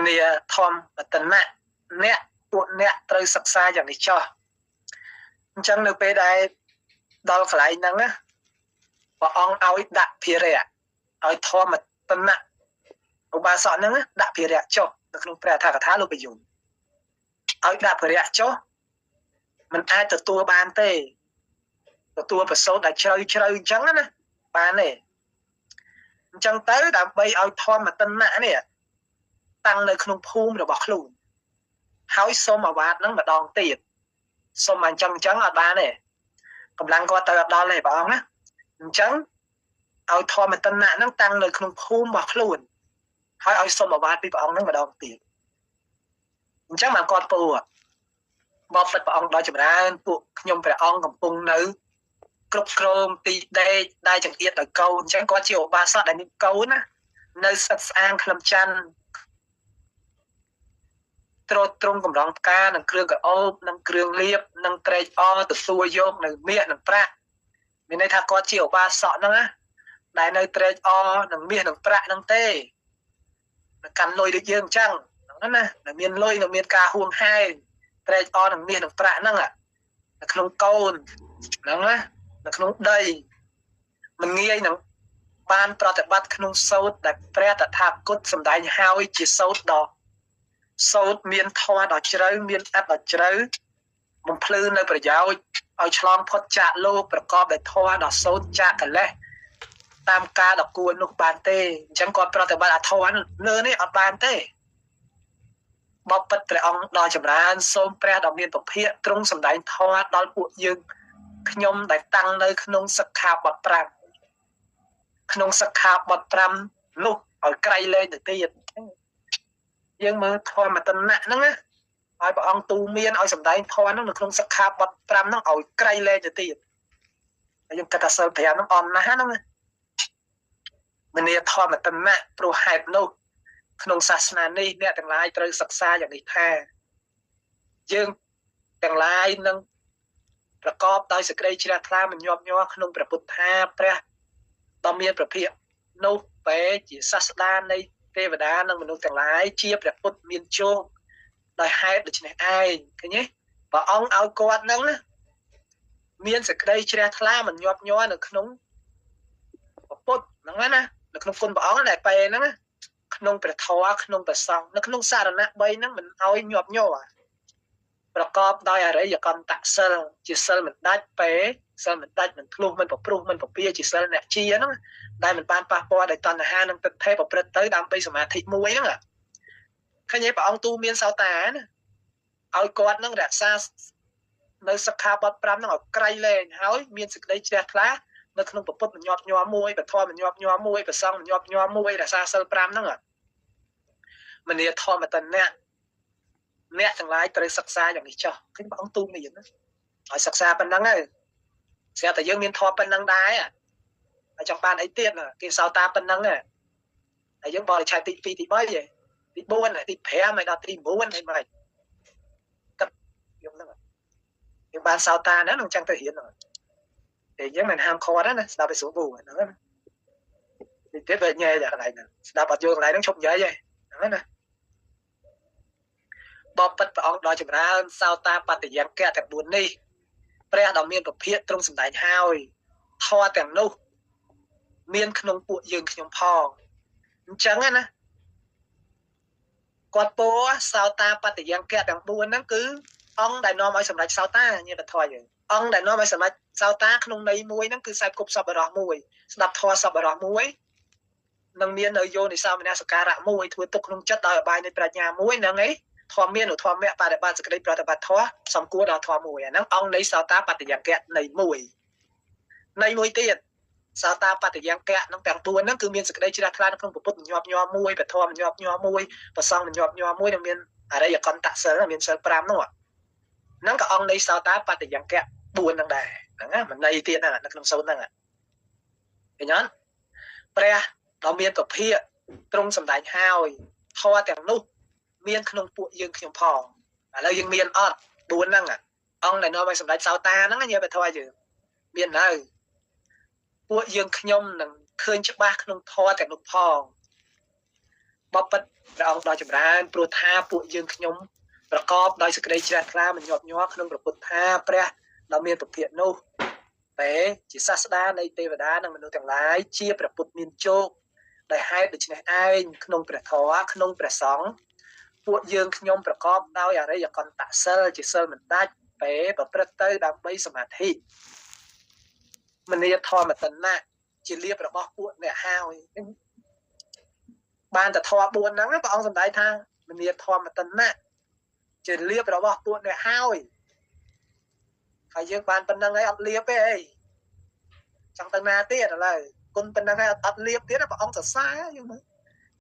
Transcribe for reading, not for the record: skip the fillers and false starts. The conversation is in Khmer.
នាធម្មតនៈអ្នកពួកអ្នកត្រូវសិក្សាយ៉ាងនេះចោះអញ្ចឹងនៅពេលដែលដល់កន្លែងហ្នឹងណាព្រះអង្គឲ្យដាក់ភារៈឲ្យធម្មតនៈឧបាសកហ្នឹងដាក់ភារៈចុះនៅក្នុងព្រះអត្ថកថាលោកបញ្យលឲ្យដាក់ភារៈចុះมันអាចទទួលបានទេទទួលប្រសូតដែលជ្រៅជ្រៅអញ្ចឹងណាបានទេអញ្ចឹងទៅដើម្បីឲ្យធម្មតនៈនេះតាំងនៅក្នុងភូមិរបស់ខ្លួនហើយសូមអាវាតហ្នឹងម្ដងទៀតសូមអញ្ចឹងអញ្ចឹងអត់បានទេកម្លាំងគាត់ទៅអត់ដល់ទេព្រះអង្គណាអញ្ចឹងឲ្យធម្មតនៈហ្នឹងតាំងនៅក្នុងភូមិរបស់ខ្លួនហើយឲ្យសូមអាវាតពីព្រះអង្គហ្នឹងម្ដងទៀតអញ្ចឹងបានគាត់ពោបបិទ្ធព្រះអង្គដល់ចម្រើនពួកខ្ញុំព្រះអង្គកំពុងនៅគ្រប់គ្រងទីដេកដែលចង្អៀតដោយកូនអញ្ចឹងគាត់ជាឧបាសកដែលមានកូនណានៅស្អិតស្អាងក្លឹមច័ន្ទទ្រទ្រង់កម្រងផ្កានិងគ្រឿងក្រអូបនិងគ្រឿងលាបនិងត្រេកអរទទួលយកនៅមាសនិងប្រាក់មានន័យថាគាត់ជាឧបាសកហ្នឹងណាដែលនៅត្រេកអរនឹងមាសនិងប្រាក់ហ្នឹងទេកាន់លុយដូចយើងអញ្ចឹងហ្នឹងណានៅមានលុយនៅមានការហួងហែងត្រេកអរនឹងមាសនិងប្រាក់ហ្នឹងនៅក្នុងកូនហ្នឹងណានៅក្នុងដីមិនងាយនឹងបានប្រតិបត្តិក្នុងសោតដែលព្រះតថាគតសម្ដែងហើយជាសោតដ៏សោតមានធម៌ដ៏ជ្រៅមានអត្ថដ៏ជ្រៅបំភ្លឺនៅប្រយោជន៍ឲ្យឆ្លងផុតចាកលោកប្រកបដោយធម៌ដ៏សោតចាកកិលេសតាមការដ៏គួរនោះបានទេអញ្ចឹងគាត់ប្រតិបត្តិអធម៌លើនេះអត់បានទេបបិទ្ធព្រះអង្គដ៏ចម្រើនសូមព្រះដ៏មានពភាកទ្រង់សម្ដែងធម៌ដល់ពួកយើងខ្ញុំដែលតាំងនៅក្នុងសិក្ខាបទ5ក្នុងសិក្ខាបទ5នោះឲ្យក្រៃលែងទៅទៀតយើងមើលធម៌តនៈហ្នឹងណាឲ្យព្រះអង្គទូមានឲ្យសម្ដែងធម៌ហ្នឹងនៅក្នុងសិក្ខាបទ5ហ្នឹងឲ្យក្រៃលែងទៅទៀតហើយយើងគិតថាសិល5ហ្នឹងអន់ណាស់ហ្នឹងមនាធម៌តនៈព្រោះហេតុនោះក្នុងសាសនានេះអ្នកទាំងឡាយត្រូវសិក្សាយ៉ាងនេះថាយើងទាំងឡាយនឹងប្រកបដោយសេចក្តីជ្រះថ្លាមិនញាប់ញ័រក្នុងព្រះពុទ្ធាព្រះដ៏មានព្រះភិក្ខនោះបែជាសាស្តានៃទេវតានិងមនុស្សទាំងឡាយជាព្រះពុទ្ធមានជោគដោយហេតុដូច្នេះឯងឃើញទេព្រះអង្គឲ្យគាត់ហ្នឹងណាមានសេចក្តីជ្រះថ្លាមិនញាប់ញ័រនៅក្នុងព្រះពុទ្ធហ្នឹងណានៅក្នុងគុណព្រះអង្គដែលបែហ្នឹងណាក្នុងព្រះធម៌ក្នុងព្រះសង្ឃនៅក្នុងសារណៈ3ហ្នឹងមិនឲ្យញាប់ញ័រប្រកបដោយអរិយកន្តសិលជាសិលមិនដាច់ពេសិលមិនដាច់មិនធ្លុះមិនប្រព្រោះមិនពពាជាសិលអ្នកជាហ្នឹងដែលមិនបានប៉ះពាល់ដោយតណ្ហានិងទិដ្ឋិប្រព្រឹត្តទៅដើម្បីសមាធិមួយហ្នឹងឃើញទេព្រះអង្គទូមានសោតាណាឲ្យគាត់ហ្នឹងរក្សានៅសិក្ខាបទ5ហ្នឹងឲ្យក្រៃលែងហើយមានសេចក្តីជ្រះថ្លានៅក្នុងពុទ្ធមិនញាប់ញ័រមួយពធមិនញាប់ញ័រមួយព្រះសង្ឃមិនញាប់ញ័រមួយរក្សាសិល5ហ្នឹងមនាធម៌តនៈអ្នកទាំងឡាយត្រូវសិក្សាយ៉ាងនេះចោះឃើញព្រះអង្គទូមានណាឲ្យសិក្សាប៉ុណ្ណឹងហើយស្រាប់តែយើងមានធម៌ប៉ុណ្ណឹងដែរហើយចង់បានអីទៀតគេសោតាប៉ុណ្ណឹងហើយយើងបរិច្ឆេទទី2ទី3ទី4ទី5ហើយដល់ទី9ហើយមិនទឹកយើងហ្នឹងយើងបានសោតាហ្នឹងនឹងចឹងទៅរៀនហ្នឹងតែយើងមិនហាមឃាត់ណាស្ដាប់ឲ្យស្រួលបួហ្នឹងណាទីទៀតវាញ៉ែតែកន្លែងហ្នឹងស្ដាប់អត់យល់កន្លែងហ្នឹងឈប់និយាយហ្នឹងណាបបិទ្ធព្រះអង្គដ៏ចម្រើនសោតាបតិយង្គៈទាំង4នេះព្រះដ៏មានពភាកទ្រង់សម្ដែងហើយធម៌ទាំងនោះមានក្នុងពួកយើងខ្ញុំផងអញ្ចឹងណាគាត់ពោសោតាបតិយង្គៈទាំង4ហ្នឹងគឺអង្គដែលនាំឲ្យសម្រេចសោតាញាតិធម៌យើងអង្គដែលនាំឲ្យសម្រេចសោតាក្នុងន័យមួយហ្នឹងគឺខ្សែគប់សប្បុរសមួយស្ដាប់ធម៌សប្បុរសមួយនឹងមាននៅយោនិសោមនសការៈមួយធ្វើទុកក្នុងចិត្តដោយអបាយនៃប្រាជ្ញាមួយហ្នឹងឯងធម៌មានធម៌មគ្គបរិបត្តិសេចក្តីប្រតិបត្តិធម៌សំគួរដល់ធម៌មួយអាហ្នឹងអង្គនៃសោតាបតិយង្គៈនៃមួយនៃមួយទៀតសោតាបតិយង្គៈនឹងទាំង4ហ្នឹងគឺមានសេចក្តីជ្រះថ្លានៅក្នុងពុទ្ធញាប់ញ័រមួយពធមញាប់ញ័រមួយព្រះសង្ឃញាប់ញ័រមួយនឹងមានអរិយកន្តសិលមានសិល5នោះហ្នឹងក៏អង្គនៃសោតាបតិយង្គៈ4ហ្នឹងដែរហ្នឹងណាមិនន័យទៀតហ្នឹងនៅក្នុងសូត្រហ្នឹងឃើញអត់ព្រះដ៏មានពភាកទ្រង់សម្ដែងហើយធម៌ទាំងនោះមានក្នុងពួកយើងខ្ញុំផងឥឡូវយើងមានអត់4ហ្នឹងអង្គដែលនាំឲ្យសម្ដេចសោតាហ្នឹងញាតិធម៌យើងមាននៅពួកយើងខ្ញុំនឹងឃើញច្បាស់ក្នុងធម៌ទាំងនោះផងប បពិតព្រះអង្គដ៏ចម្រើន ព្រោះថាពួកយើងខ្ញុំប្រកបដោយសេចក្តីជ្រះថ្លាមិនញាប់ញ័រក្នុងព្រះពុទ្ធថាព្រះដ៏មានពភាកនោះ តែជាសាស្តានៃទេវតានិងមនុស្សទាំងឡាយ ជាព្រះពុទ្ធមានជោគ ដោយហេតុដូច្នេះឯង ក្នុងព្រះធម៌ ក្នុងព្រះសង្ឃ ពួកយើងខ្ញុំប្រកបដោយអរិយកន្តសិល ជាសិលមិនដាច់ ពេលប្រព្រឹត្តទៅដើម្បីសមាធិមនីធមតនៈ ជាលៀបរបស់ពួកអ្នកហើយ បានតែធម៌4ហ្នឹង ព្រះអង្គសម្ដែងថាមនីធមតនៈជាលៀបរបស់ពួកអ្នកហើយ ហើយយើងបានប៉ុណ្្នឹងហើយ អត់លៀបទេអី ចង់ទៅណាទៀតឥឡូវ គុណប៉ុណ្្នឹងហើយអត់លៀបទៀត ព្រះអង្គសរសើរយើងមើល